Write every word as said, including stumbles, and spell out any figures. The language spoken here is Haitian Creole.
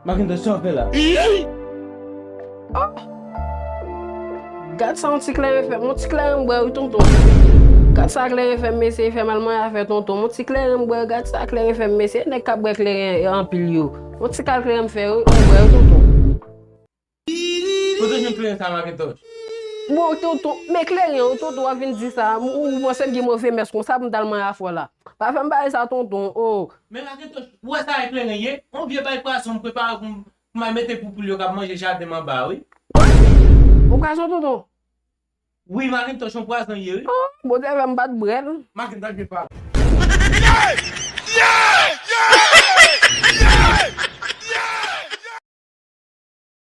Macintosh, sa w fè la? Gad sa yon ti kleren fè m, yon ti kleren m bwè wi tonton. Gad sa kleren fè m mesye, fè m al manyen afè tonton. Yon ti kleren m bwè, gad sa kleren fè m mesye, nèg k ap bwè kleren anpil yo. Yon ti kal kleren m fè wi, m bwè wi tonton. Kote w jwenn kleren sa Macintosh? Bon tonton, men kleren wi tonton w ap vin di sa, ou panse m gen move mès konsa pou m t al manyen afè w la. Pa fè m bagay sa tonton, oh. Men Macintosh, ou wè sa e kleren ye? Yon vye bay pwason m prepare pou m, pou m al mete pou poul yo k ap manje jaden m anba wi. Yon pwason tonton? Wi, Macintosh, yon pwason ye wi. Oh, Bondye fè m pa t bwè l. Macintosh, vin pa.